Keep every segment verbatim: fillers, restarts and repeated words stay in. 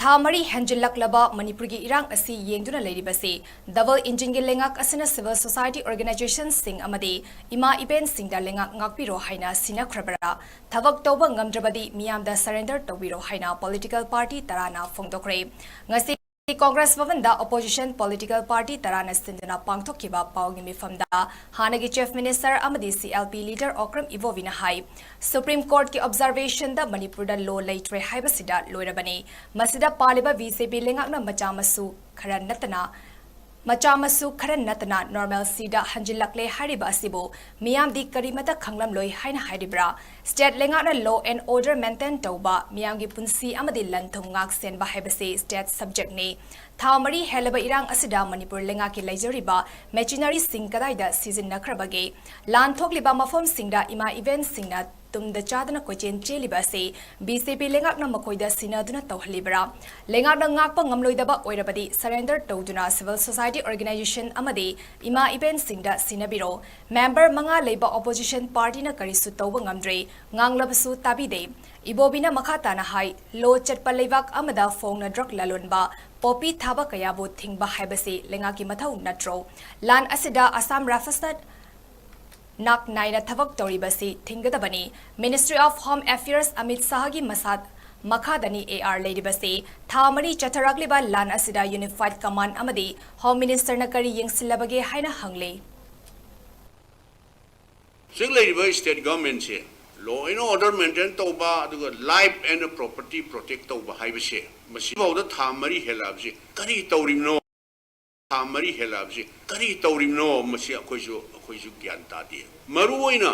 ꯊꯥ ꯃꯔꯤ ꯍꯦꯟꯖꯤꯜꯂꯛꯂꯕ ꯃꯅꯤꯄꯨꯔꯒꯤ ꯏꯔꯥꯡ ꯑꯁꯤ ꯌꯦꯡꯗꯨꯅ ꯂꯩꯔꯤꯕꯁꯤ ꯗꯕꯜ ꯏꯟꯖꯤꯟꯒꯤ ꯂꯩꯉꯥꯛ ꯑꯁꯤꯅ ꯁꯤꯚꯤꯜ ꯁꯣꯁꯥꯏꯇꯤ ꯑꯣꯔꯒꯅꯥꯏꯖꯦꯁꯟꯁꯤꯡ ꯑꯃꯗꯤ ꯏꯃꯥ ꯏꯕꯦꯟꯁꯤꯡꯗ ꯂꯩꯉꯥꯛ ꯉꯥꯛꯄꯤꯔꯣ ꯍꯥꯏꯅ ꯁꯤꯟꯅꯈ꯭ꯔꯕ꯭ꯔꯥ? ꯊꯕꯛ ꯇꯧꯕ ꯉꯝꯗ꯭ꯔꯕꯗꯤ ꯃꯤꯌꯥꯝꯗ ꯁꯔꯦꯟꯗꯔ ꯇꯧꯕꯤꯔꯣ ꯍꯥꯏꯅ ꯄꯣꯂꯤꯇꯤꯀꯦꯜ ꯄꯥꯔꯇꯤ ꯇꯔꯥꯅ ꯐꯣꯡꯗꯣꯛꯈ꯭ꯔꯦ꯫ ꯉꯁꯤ ꯀꯣꯡꯒ꯭ꯔꯦꯁ ꯚꯕꯟꯗ ꯑꯣꯄꯣꯖꯤꯁꯟ ꯄꯣꯂꯤꯇꯤꯀꯦꯜ ꯄꯥꯔꯇꯤ ꯇꯔꯥꯅ ꯁꯤꯟꯗꯨꯅ ꯄꯥꯡꯊꯣꯛꯈꯤꯕ ꯄꯥꯎꯒꯤ ꯃꯤꯐꯝꯗ ꯍꯥꯟꯅꯒꯤ ꯆꯤꯐ ꯃꯤꯅꯤꯁꯇꯔ ꯑꯃꯗꯤ C L P leader Okram ꯏꯕꯣꯕꯤꯅ ꯍꯥꯏ, ꯁꯨꯄ꯭ꯔꯤꯝ ꯀꯣꯔꯠꯀꯤ ꯑꯣꯕꯖꯥꯔꯚꯦꯁꯟꯗ ꯃꯅꯤꯄꯨꯔꯗ ꯂꯣ ꯂꯩꯇ꯭ꯔꯦ ꯍꯥꯏꯕꯁꯤꯗ ꯂꯣꯏꯔꯕꯅꯤ꯫ ꯃꯁꯤꯗ ꯄꯥꯜꯂꯤꯕ ꯕꯤ ꯖꯦ ꯄꯤ ꯂꯩꯉꯥꯛꯅ ꯃꯆꯥ ꯃꯁꯨ ꯈꯔ ꯅꯠꯇꯅ ꯃꯆꯥ ꯃꯁꯨ ꯈꯔ ꯅꯠꯇꯅ ꯅꯣꯔꯃꯦꯜꯁꯤꯗ ꯍꯟꯖꯤꯜꯂꯛꯂꯦ ꯍꯥꯏꯔꯤꯕ ꯑꯁꯤꯕꯨ ꯃꯤꯌꯥꯝꯗꯤ ꯀꯔꯤꯃꯠꯇ ꯈꯪꯂꯝꯂꯣꯏ ꯍꯥꯏꯅ ꯍꯥꯏꯔꯤꯕ꯭ꯔꯥ? ꯁ꯭ꯇꯦꯠ ꯂꯩꯉꯥꯛꯅ law and order maintain ꯇꯧꯕ, ꯃꯤꯌꯥꯝꯒꯤ ꯄꯨꯟꯁꯤ ꯑꯃꯗꯤ ꯂꯟ ꯊꯨꯝ ꯉꯥꯛ ꯁꯦꯟꯕ ꯍꯥꯏꯕꯁꯤ ꯁ꯭ꯇꯦꯠ ꯁꯕꯖꯦꯛꯅꯤ꯫ ꯊꯥ ꯃꯔꯤ ꯍꯦꯜꯂꯕ ꯏꯔꯥꯡ ꯑꯁꯤꯗ ꯃꯅꯤꯄꯨꯔ ꯂꯩꯉꯥꯛꯀꯤ ꯂꯩꯖꯔꯤꯕ ꯃꯦꯆꯤꯅꯔꯤꯁꯤꯡ ꯀꯗꯥꯏꯗ ꯁꯤꯖꯤꯟꯅꯈ꯭ꯔꯕꯒꯦ? ꯂꯥꯟ ꯊꯣꯛꯂꯤꯕ ꯃꯐꯝꯁꯤꯡꯗ ꯏꯃꯥ ꯏꯕꯦꯟꯁꯤꯡꯅ ꯇꯨꯝꯗ ꯆꯥꯗꯅ ꯀꯣꯏꯆꯦꯟ ꯆꯦꯜꯂꯤꯕ ꯑꯁꯤ ꯕꯤ ꯖꯦ ꯄꯤ ꯂꯩꯉꯥꯛꯅ ꯃꯈꯣꯏꯗ ꯁꯤꯟꯅꯗꯨꯅ ꯇꯧꯍꯜꯂꯤꯕ꯭ꯔꯥ? ꯂꯩꯉꯥꯛꯅ ꯉꯥꯛꯄ ꯉꯝꯂꯣꯏꯗꯕ ꯑꯣꯏꯔꯕꯗꯤ ꯁꯔꯦꯟꯗꯔ ꯇꯧꯗꯨꯅ ꯁꯤꯚꯤꯜ ꯁꯣꯁꯥꯏꯇꯤ ꯑꯣꯔꯒꯅꯥꯏꯖꯦꯁꯟ ꯑꯃꯗꯤ ꯏꯃꯥ ꯏꯕꯦꯟꯁꯤꯡꯗ ꯁꯤꯟꯅꯕꯤꯔꯣ꯫ ꯃꯦꯝꯕꯔ ꯃꯉꯥ ꯂꯩꯕ ꯑꯣꯄꯣꯖꯤꯁꯟ ꯄꯥꯔꯇꯤꯅ ꯀꯔꯤꯁꯨ ꯇꯧꯕ ꯉꯝꯗ꯭ꯔꯦ, ꯉꯥꯡꯂꯕꯁꯨ ꯇꯥꯕꯤꯗꯦ꯫ ꯏꯕꯣꯕꯤꯅ ꯃꯈꯥ ꯇꯥꯅ ꯍꯥꯏ, ꯂꯣ ꯆꯠꯄ ꯂꯩꯕꯥꯛ ꯑꯃꯗ ꯐꯣꯡꯅ ꯗ꯭ꯔꯒ ꯂꯂꯣꯟꯕ, ꯄꯣꯄꯤ ꯊꯥꯕ ꯀꯌꯥꯕꯨ ꯊꯤꯡꯕ ꯍꯥꯏꯕꯁꯤ ꯂꯩꯉꯥꯛꯀꯤ ꯃꯊꯧ ꯅꯠꯇ꯭ꯔꯣ? ꯂꯥꯟ ꯑꯁꯤꯗ ꯑꯁꯥꯝ ꯔꯥꯏꯐꯜꯁꯅ ꯅꯥꯛ ꯅꯥꯏꯅ ꯊꯕꯛ ꯇꯧꯔꯤꯕꯁꯤ ꯊꯤꯡꯒꯗꯕꯅꯤ꯫ Ministry of Home Affairs Amit ꯁꯥꯍꯒꯤ ꯃꯁꯥ ꯃꯈꯥꯗꯅꯤ ꯑꯦ ꯑꯥꯔ ꯂꯩꯔꯤꯕꯁꯤ꯫ ꯊꯥ ꯃꯔꯤ ꯆꯠꯊꯔꯛꯂꯤꯕ ꯂꯥꯟ ꯑꯁꯤꯗ ꯌꯨꯅꯤꯐꯥꯏꯗ ꯀꯃꯥꯟ ꯑꯃꯗꯤ ꯍꯣꯝ ꯃꯤꯅꯤꯁꯇꯔꯅ ꯀꯔꯤ ꯌꯦꯡꯁꯤꯜꯂꯕꯒꯦ ꯍꯥꯏꯅ ꯍꯪꯂꯤ꯫ ꯍꯧꯖꯤꯛ ꯂꯩꯔꯤꯕ state ꯒꯚꯔꯟꯃꯦꯟꯁꯦ law and order maintain ꯇꯧꯕ, ꯑꯗꯨꯒ life and property protect ꯇꯧꯕ ꯍꯥꯏꯕꯁꯦ, ꯃꯁꯤꯐꯥꯎꯗ ꯊꯥ ꯃꯔꯤ ꯍꯦꯜꯂꯛꯑꯕꯁꯤ ꯀꯔꯤ ꯇꯧꯔꯤꯕꯅꯣ? ꯊꯥ ꯃꯔꯤ ꯍꯦꯜꯂꯛꯑꯕꯁꯤ ꯀꯔꯤ ꯇꯧꯔꯤꯕꯅꯣ? ꯃꯁꯤ ꯑꯩꯈꯣꯏꯁꯨ, ꯑꯩꯈꯣꯏꯁꯨ ꯒ꯭ꯌꯥꯟ ꯇꯥꯗꯦ꯫ ꯃꯔꯨ ꯑꯣꯏꯅ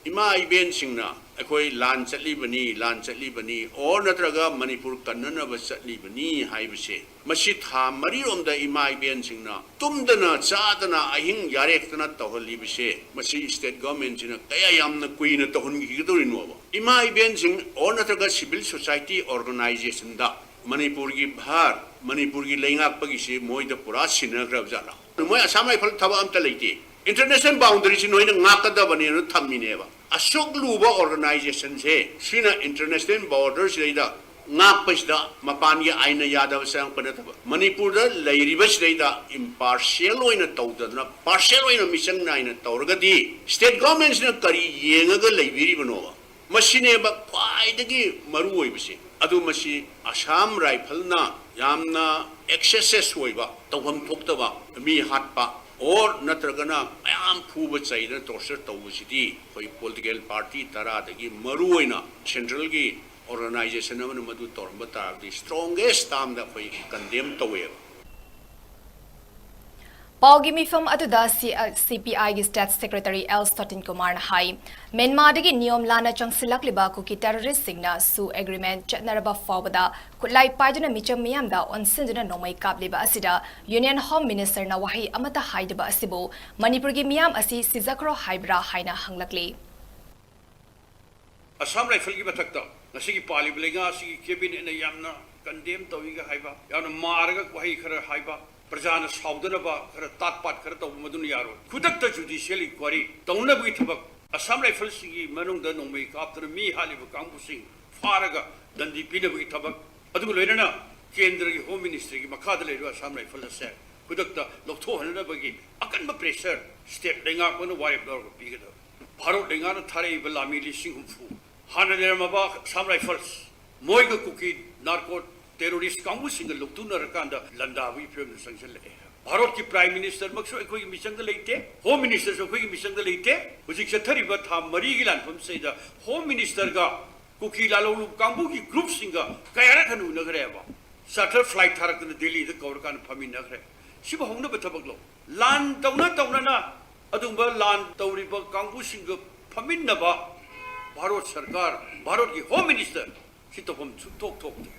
ꯏꯃꯥ ꯏꯕꯦꯟꯁꯤꯡꯅ ꯑꯩꯈꯣꯏ ꯂꯥꯟ ꯆꯠꯂꯤꯕꯅꯤ, ꯂꯥꯟ ꯆꯠꯂꯤꯕꯅꯤ, or ꯅꯠꯇ꯭ꯔꯒ ꯃꯅꯤꯄꯨꯔ ꯀꯟꯅꯅꯕ ꯆꯠꯂꯤꯕꯅꯤ ꯍꯥꯏꯕꯁꯦ, ꯃꯁꯤ ꯊꯥ ꯃꯔꯤꯔꯣꯝꯗ ꯏꯃꯥ ꯏꯕꯦꯟꯁꯤꯡꯅ ꯇꯨꯝꯗꯅ ꯆꯥꯗꯅ ꯑꯍꯤꯡ ꯌꯥꯔꯦꯛꯇꯅ ꯇꯧꯍꯜꯂꯤꯕꯁꯦ, ꯃꯁꯤ ꯁ꯭ꯇꯦꯠ ꯒꯚꯔꯟꯃꯦꯟꯁꯤꯅ ꯀꯌꯥ ꯌꯥꯝꯅ ꯀꯨꯏꯅ ꯇꯧꯍꯟꯈꯤꯒꯗꯧꯔꯤꯅꯣꯕ? ꯏꯃꯥ ꯏꯕꯦꯟꯁꯤꯡ or ꯅꯠꯇ꯭ꯔꯒ ꯁꯤꯚꯤꯜ ꯁꯣꯁꯥꯏꯇꯤ ꯑꯣꯔꯒꯅꯥꯏꯖꯦꯁꯟꯗ ꯃꯅꯤꯄꯨꯔꯒꯤ ꯚꯥꯔ, ꯃꯅꯤꯄꯨꯔꯒꯤ ꯂꯩꯉꯥꯛꯄꯒꯤꯁꯤ ꯃꯣꯏꯗ ꯄꯨꯔꯥ ꯁꯤꯟꯅꯈ꯭ꯔꯕ ꯖꯥꯠꯂꯥ? ꯃꯣꯏ ꯑꯁꯥꯝ ꯔꯥꯏꯐꯜ ꯊꯕꯛ ꯑꯝꯇ ꯂꯩꯇꯦ꯫ ꯏꯟꯇꯔꯅꯦꯁꯅꯦꯜ ꯕꯥꯎꯟꯗꯔꯤꯁꯤ ꯅꯣꯏꯅ ꯉꯥꯛꯀꯗꯕꯅꯦꯅ ꯊꯝꯃꯤꯅꯦꯕ꯫ ꯑꯁꯨꯛ ꯂꯨꯕ ꯑꯣꯔꯒꯅꯥꯏꯖꯦꯁꯟꯁꯦ, ꯁꯤꯅ ꯏꯟꯇꯔꯅꯦꯁꯅꯦꯜ ꯕꯣꯔꯗꯔꯁꯤꯗꯩꯗ ꯉꯥꯛꯄꯁꯤꯗ ꯃꯄꯥꯟꯒꯤ ꯑꯥꯏꯟꯅ ꯌꯥꯗꯕ ꯆꯪꯉꯛꯄ ꯅꯠꯇꯕ, ꯃꯅꯤꯄꯨꯔꯗ ꯂꯩꯔꯤꯕꯁꯤꯗꯩꯗ ꯏꯝꯄꯥꯔꯁꯤꯌꯦꯜ ꯑꯣꯏꯅ ꯇꯧꯗꯗꯅ, ꯄꯥꯔꯁꯤꯌꯦꯜ ꯑꯣꯏꯅ ꯃꯤꯆꯪ ꯅꯥꯏꯅ ꯇꯧꯔꯒꯗꯤ ꯁ꯭ꯇꯦꯠ ꯒꯣꯔꯃꯦꯟꯁꯤꯅ ꯀꯔꯤ ꯌꯦꯡꯉꯒ ꯂꯩꯕꯤꯔꯤꯕꯅꯣꯕ? ꯃꯁꯤꯅꯦꯕ ꯈ꯭ꯋꯥꯏꯗꯒꯤ ꯃꯔꯨ ꯑꯣꯏꯕꯁꯤ꯫ ꯑꯗꯨ ꯃꯁꯤ ꯑꯁꯥꯝ ꯔꯥꯏꯐꯜꯅ ꯌꯥꯝꯅ ꯑꯦꯛꯁꯦꯁꯦꯁ ꯑꯣꯏꯕ, ꯇꯧꯐꯝ ꯊꯣꯛꯇꯕ, ꯃꯤ ꯍꯥꯠꯄ ꯑꯣꯔ ꯅꯠꯇ꯭ꯔꯒꯅ ꯃꯌꯥꯝ ꯐꯨꯕ ꯆꯩꯗꯅ ꯇꯣꯔꯆꯔ ꯇꯧꯕꯁꯤꯗꯤ ꯑꯩꯈꯣꯏ ꯄꯣꯂꯤꯇꯤꯀꯦꯜ ꯄꯥꯔꯇꯤ ꯇꯔꯥꯗꯒꯤ ꯃꯔꯨ ꯑꯣꯏꯅ ꯁꯦꯟꯇ꯭ꯔꯦꯜꯒꯤ ꯑꯣꯔꯒꯅꯥꯏꯖꯦꯁꯟ ꯑꯃꯅ ꯃꯗꯨ ꯇꯧꯔꯝꯕ ꯇꯥꯔꯒꯗꯤ ꯁ꯭ꯇ꯭ꯔꯣꯡꯒꯦꯁ ꯇꯥꯝꯗ ꯑꯩꯈꯣꯏ ꯀꯟꯗꯦꯝ ꯇꯧꯋꯦꯕ꯫ ꯄꯥꯎꯒꯤ ꯃꯤꯐꯝ ꯑꯗꯨꯗ ꯁꯤ-, CPIꯒꯤ State Secretary L ꯁꯇꯤꯟ ꯀꯨꯃꯥꯔꯅ ꯍꯥꯏ, ꯃ꯭ꯌꯥꯟꯃꯥꯔꯗꯒꯤ ꯅꯤꯌꯣꯝ ꯂꯥꯟꯅ ꯆꯪꯁꯤꯜꯂꯛꯂꯤꯕ ꯀꯨꯀꯤ ꯇꯦꯔꯣꯔꯤꯁ꯭ꯠꯁꯤꯡꯅ ꯁꯨ ꯑꯦꯒ꯭ꯔꯤꯃꯦꯟꯠ ꯆꯠꯅꯔꯕ ꯐꯥꯎꯕꯗ ꯈꯨꯠꯂꯥꯏ ꯄꯥꯏꯗꯨꯅ ꯃꯤꯆꯝ ꯃꯤꯌꯥꯝꯗ ꯑꯣꯟꯁꯤꯟꯗꯨꯅ ꯅꯣꯡꯃꯩ ꯀꯥꯞꯂꯤꯕ ꯑꯁꯤꯗ Union Home Ministerꯅ ꯋꯥꯍꯩ ꯑꯃꯠꯇ ꯍꯥꯏꯗꯕ ꯑꯁꯤꯕꯨ ꯃꯅꯤꯄꯨꯔꯒꯤ ꯃꯤꯌꯥꯝ ꯑꯁꯤ ꯁꯤꯖꯈ꯭ꯔꯣ ꯍꯥꯏꯕ꯭ꯔꯥ ꯍꯥꯏꯅ ꯍꯪꯂꯛꯂꯤ꯫ ꯑꯁꯥꯝ ꯔꯥꯏꯐꯜꯒꯤ ꯃꯊꯛꯇ ꯉꯁꯤꯒꯤ ꯄꯥꯜꯂꯤꯕ ꯂꯩꯉꯥꯛ ꯑꯁꯤꯒꯤ ꯀꯦꯕꯤꯅꯦꯠꯅ ꯌꯥꯝꯅ ꯀꯟꯗꯦꯝ ꯇꯧꯏꯒ ꯍꯥꯏꯕ, ꯌꯥꯝꯅ ꯃꯥꯔꯒ ꯋꯥꯍꯩ ꯈꯔ ꯍꯥꯏꯕ, ꯄ꯭ꯔꯖꯥꯅ ꯁꯥꯎꯗꯅꯕ ꯈꯔ ꯇꯥꯠ ꯄꯥꯠ ꯈꯔ ꯇꯧꯕ, ꯃꯗꯨꯅ ꯌꯥꯔꯣꯏ꯫ ꯈꯨꯗꯛꯇ ꯖꯨꯗꯤꯁꯤꯌꯦꯜ ꯏꯟꯀ꯭ꯋꯥꯏꯔꯤ ꯇꯧꯅꯕꯒꯤ ꯊꯕꯛ, ꯑꯁꯥꯝ ꯔꯥꯏꯐꯜꯁꯤꯡꯒꯤ ꯃꯅꯨꯡꯗ ꯅꯣꯡꯃꯩ ꯀꯥꯞꯇꯨꯅ ꯃꯤ ꯍꯥꯠꯂꯤꯕ ꯀꯥꯡꯕꯨꯁꯤꯡ ꯐꯥꯔꯒ ꯗꯟꯗꯤ ꯄꯤꯅꯕꯒꯤ ꯊꯕꯛ, ꯑꯗꯨꯒ ꯂꯣꯏꯅꯅ ꯀꯦꯟꯗ꯭ꯔꯒꯤ ꯍꯣꯝ ꯃꯤꯅꯤꯁꯇ꯭ꯔꯤꯒꯤ ꯃꯈꯥꯗ ꯂꯩꯔꯤꯕ ꯑꯁꯥꯝ ꯔꯥꯏꯐꯜ ꯑꯁꯦ ꯈꯨꯗꯛꯇ ꯂꯧꯊꯣꯛꯍꯟꯅꯕꯒꯤ ꯑꯀꯟꯕ ꯄ꯭ꯔꯦꯁꯔ ꯁ꯭ꯇꯦꯠ ꯂꯩꯉꯥꯛꯄꯅ ꯋꯥꯔꯦꯞ ꯂꯧꯔꯒ ꯄꯤꯒꯗꯕ꯫ ꯚꯥꯔꯠ ꯂꯩꯉꯥꯛꯅ ꯊꯥꯔꯛꯏꯕ ꯂꯥꯟꯃꯤ ꯂꯤꯁꯤꯡ ꯍꯨꯝꯐꯨ, ꯍꯥꯟꯅ ꯂꯩꯔꯝꯃꯕ ꯑꯁꯥꯝ ꯔꯥꯏꯐꯜꯁ, ꯃꯣꯏꯒ ꯀꯨꯀꯤ ꯅꯥꯔꯀꯣ ꯇꯦꯔꯣꯔꯤꯁ꯭ꯠ ꯀꯥꯡꯕꯨꯁꯤꯡꯒ ꯂꯧꯇꯨꯅꯔꯀꯥꯟꯗ ꯂꯥꯟꯗꯥꯕꯒꯤ ꯐꯤꯕꯝꯗ ꯆꯪꯁꯤꯜꯂꯛꯑꯦ꯫ ꯚꯥꯔꯠꯀꯤ ꯄ꯭ꯔꯥꯏꯝ ꯃꯤꯅꯤꯁꯇꯔꯃꯛꯁꯨ ꯑꯩꯈꯣꯏꯒꯤ ꯃꯤꯆꯪꯗ ꯂꯩꯇꯦ, ꯍꯣꯝ ꯃꯤꯅꯤꯁꯇꯔꯁꯨ ꯑꯩꯈꯣꯏꯒꯤ ꯃꯤꯆꯪꯗ ꯂꯩꯇꯦ꯫ ꯍꯧꯖꯤꯛ ꯆꯠꯊꯔꯤꯕ ꯊꯥ ꯃꯔꯤꯒꯤ ꯂꯥꯟꯐꯝꯁꯤꯗ ꯍꯣꯝ ꯃꯤꯅꯤꯁꯇꯔꯒ ꯀꯨꯀꯤ ꯂꯥꯜꯍꯧꯂꯨꯞ ꯀꯥꯡꯕꯨꯒꯤ ꯒ꯭ꯔꯨꯞꯁꯤꯡꯒ ꯀꯌꯥꯔꯛ ꯍꯟꯅ ꯎꯅꯈ꯭ꯔꯦꯕ꯫ ꯆꯥꯔꯇꯔ ꯐ꯭ꯂꯥꯏꯠ ꯊꯥꯔꯛꯇꯅ ꯗꯦꯜꯂꯤꯗ ꯀꯧꯔꯀꯥꯟꯗ ꯐꯝꯃꯤꯟꯅꯈ꯭ꯔꯦ꯫ ꯁꯤꯕꯨ ꯍꯧꯅꯕ ꯊꯕꯛꯂꯣ? ꯂꯥꯟ ꯇꯧꯅ ꯇꯧꯅꯅ ꯑꯗꯨꯒꯨꯝꯕ ꯂꯥꯟ ꯇꯧꯔꯤꯕ ꯀꯥꯡꯕꯨꯁꯤꯡꯒ ꯐꯝꯃꯤꯟꯅꯕ ꯚꯥꯔꯠ ꯁꯔꯀꯥꯔ, ꯚꯥꯔꯠꯀꯤ ꯍꯣꯝ ꯃꯤꯅꯤꯁꯇꯔ ꯁꯤ ꯇꯧꯐꯝ ꯁꯨꯡꯊꯣꯛ ꯊꯣꯛꯇꯦ꯫